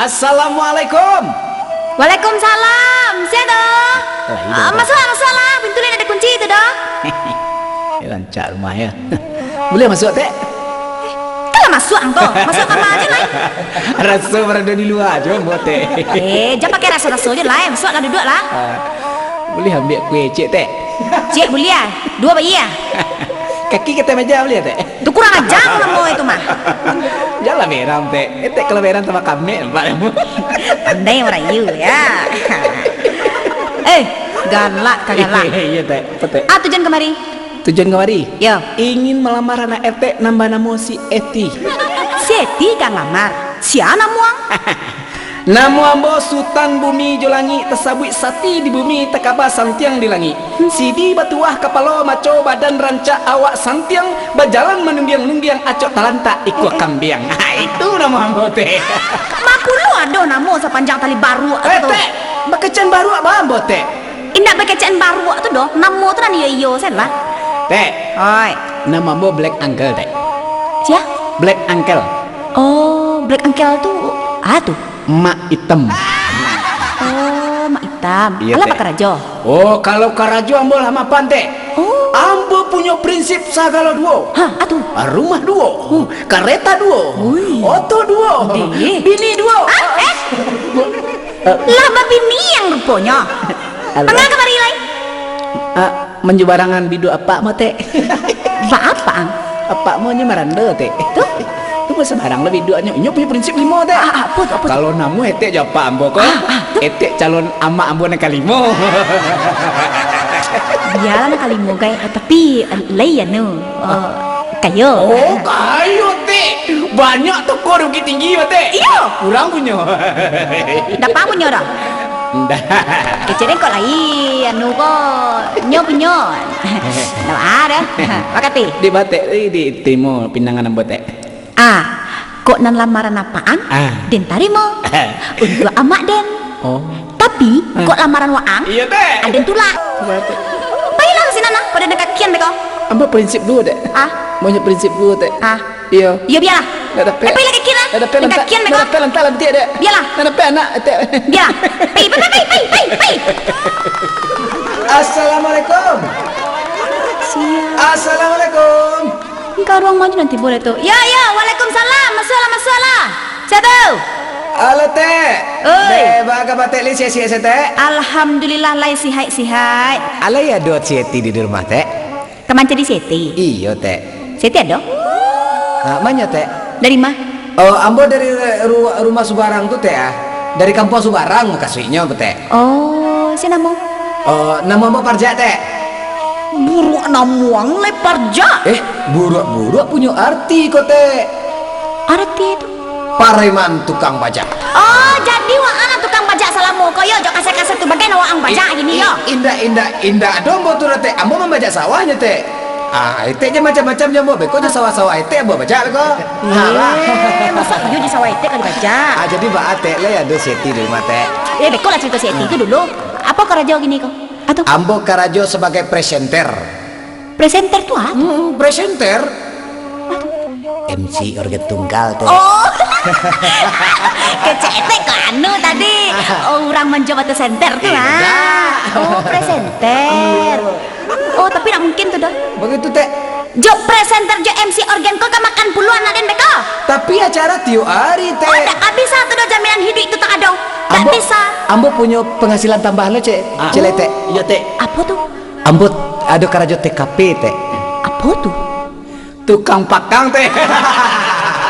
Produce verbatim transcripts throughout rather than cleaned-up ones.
Assalamualaikum. Waalaikumsalam. Sia tu? Lah, ini Ah, dah. Masuak, masuaklah. Pintu lai dak dikunci tu doh. Eh, rancak rumah yo. Buliah masuak, Tek? Kan lah masuak ang tu. Masuak kama se lai. Raso barado di lua, cuma buek, Tek. Eh, jan pakai raso-raso se lai. Masuaklah, duduaklah. Ah, buliah ambiak kue ciek, Tek? Ciek buliah. Duo bayia. Kaki ka ateh meja buliah, Tek? Tu kurang aja namo itu mah. Janlah berang, Tek. Etek kalau berang tambah kamek, nampak kamu. Pandai marayu, yo. Eh, galak ka galak. Iyo, Tek. Apo, Tek? Ah, tujuan kamari? Tujuan kamari? Yo. Ingin malamar anak etek nan banamo si Eti. Si Eti ka lamar? Sia namo ang? Namo ambo Sutan Bumi jo Langik, tasabuik sati di bumi, takaba santiang di langik. Sidi batuah kapalo, maco badan rancak, awak santiang, bajalan manunggiang-nunggiang, acok talantak ikua kambiang. Ha, itu namo ambo, Tek. Makulo ado namo sapanjang tali baruak Eh, tu. Tek, bakecekan baruak ba ambo, Tek. Indak bakecekan baruak tu doh, namo tu nan iyo-iyo sajolah. Tek. Oi. Namo ambo Black Uncle, Tek. Sia? Black Uncle. Oh, Black Uncle tu, ah tu? Mak Itam. Oh, Mak Itam. Iyo, Alah, Tek. Bakarajo? Oh, kalau karajo ambo lah mapan, Tek. Oh. Ambo punyo prinsip sagalo duo. Ha, ah tu? Rumah duo, Oh. kareta duo, Ui. oto duo, Deh. bini duo. Ah, eh? Lah babini ang ruponyo. Alah. Manga kamari lai? Ah, manjubarangan biduak apak mo, Tek. Ba apak ang? Apak mo nyo marando, Tek. Tu? Tu mo sabarang lah biduaknyo. Inyo punyo prinsip limo, Tek. Ah, ah, apo tu, apo tu? Kalau namo etek jo apak ambo ko, Ah, ah, tu? etek calon amak ambo nan kalimo. Bialah nan kalimo, gai. Ah, tapi, eh, lai anu, eh, kayo. Oh, kayo, Tek. Banyak toko di Bukittinggi, Tek. Iyo. Urang punyo. Dapang punyo doh? Ndak. Kecek den kok lai, anu ko, nyo punyo. Ndak ado. Makasih. Di batek, eh, di timo pinangan ambo, Tek. Ah, kok nan lamaran apak ang, Ah. den tarimo. Untuak amak den. Oh. Tapi, Ah. kok lamaran waang, Iyo, Tek. aden tulak. Batek. Pailah ka sinan lah, pado den kakian beko. Ambo prinsip duo, Tek. Ah. Banyak prinsip duo, Tek. Ah. Iyo. Iyo, bialah. Ndak dapek. Eh, pailah kakian lah. Ndak dapek Den lantak. kakian beko. Ndak dapek lantak lantik, Tek. Bialah. Ndak dapek anak, Tek. Bialah. Pai, pai, pai, pai, pai, pai. Assalamualaikum. Siap. Assalamualaikum. Engka ruang maju nanti boleh tu. Ya, ya, waalaikumsalam. Masuaklah, masuaklah. Sia tu? Halo, Tek. Oi. Dek, baa kaba Tek, lai sihat-sihat se, Tek? Alhamdulillah, lai sihat-sihat. Alai ado si Eti di rumah, Tek? Ka mancari si Eti? Iyo, Tek. Si Eti ado? Ha, manyo, Tek? Dari ma? Oh, ambo dari ru-, rumah subarang tu, Tek, ah. Dari kampuang subarang mukasuiknyo, Tek. Oh, sia namo? Oh, namo ambo Parjak, Tek. Buruak namo ang lai Parjak. Eh, buruak-buruak punyo arti ko, Tek. Arti tu? Pareman tukang bajak. Oh, jadi waang tukang bajak salamo ko yo, jo kaset-kaset tu bagai nan waang bajak I-, gini i-, yo. Indak, indak, indak ado ambo tu, Tek. Ambo mambajak sawahnyo, Tek. Ah, etek jan macam-macam jo ambo, beko jo sawah-sawah etek ambo bajak beko. Alah. Eh, masa iyo di sawah etek ka dibajak? Ah, jadi baa, Tek, lai ado si Eti di rumah, Tek? Eh, beko lah carito si Eti tu dulu. Apo karajo gini ko? Atu. Ambo karajo sabagai presenter. Presenter tu apo? Hmm, presenter. M C organ tunggal, Tek. Oh. Kecek etek ko anu tadi. Oh, urang manjo batu senter tu, ah. Indak. Oh, presenter. Iyo. Oh, tapi ndak mungkin tu doh. Bagitu, Tek. Jo presenter jo M C organ ko ka makan puluah anak den beko? Tapi acara tiok ari, Tek. Oh, ndak ka bisa tu doh jaminan hiduik tu tak ado. Ndak Ambo, bisa. Ambo punyo penghasilan tambahan lo, Cek. Ah. Cek lai, Tek. Iyo, Tek. Apo tu? Ambo ado karajo T K P, Tek. Apo tu? Tukang pakang, Tek.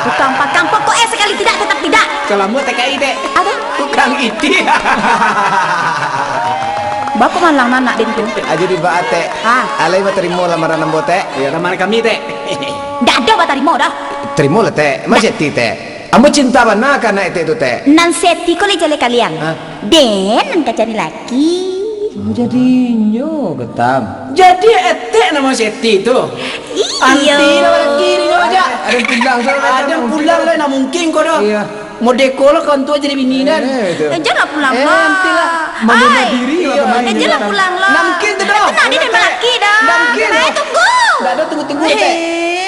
Tukang pakang, pokok eh sakali tidak, tetap tidak. Kalau ambo T K I, Tek. Apo? Tukang iti. Baa kok malang anak den tu? Ah, jadi baa, Tek. Ah. Alai batarimo lamaran ambo, Tek? Yo, lamaran kami, Tek. Ndak ado batarimo doh. Tarimo lah, Tek. Ndak. Masih ati, Tek. Ambo cinta bana ka anak etek tu, Tek. Nan si Eti ko lai jaleh kaliang. Hah? Den nan ka cari laki. Oh, jadi inyo, Getam. Jadi etek namo si Eti tu? Iyo. Anti lah laki ni nyo aja. Aden pulang, salah Aden macam pulang lah, ndak mungkin ko doh. Iyo. Modeko lah kau tu jadi bini, Dan. Eh, itu. Eh, janlah pulang Eh, lah. Nantilah. Mambunuh Ai. diri lah Iyo. kemarin Eh, ni. janlah pulang lah. Ndak mungkin tu doh. Tenang, dia dah lelaki dah. Ndak mungkin. Baik, tunggu. Ndak ada tunggu-tunggu, Tek. Eh.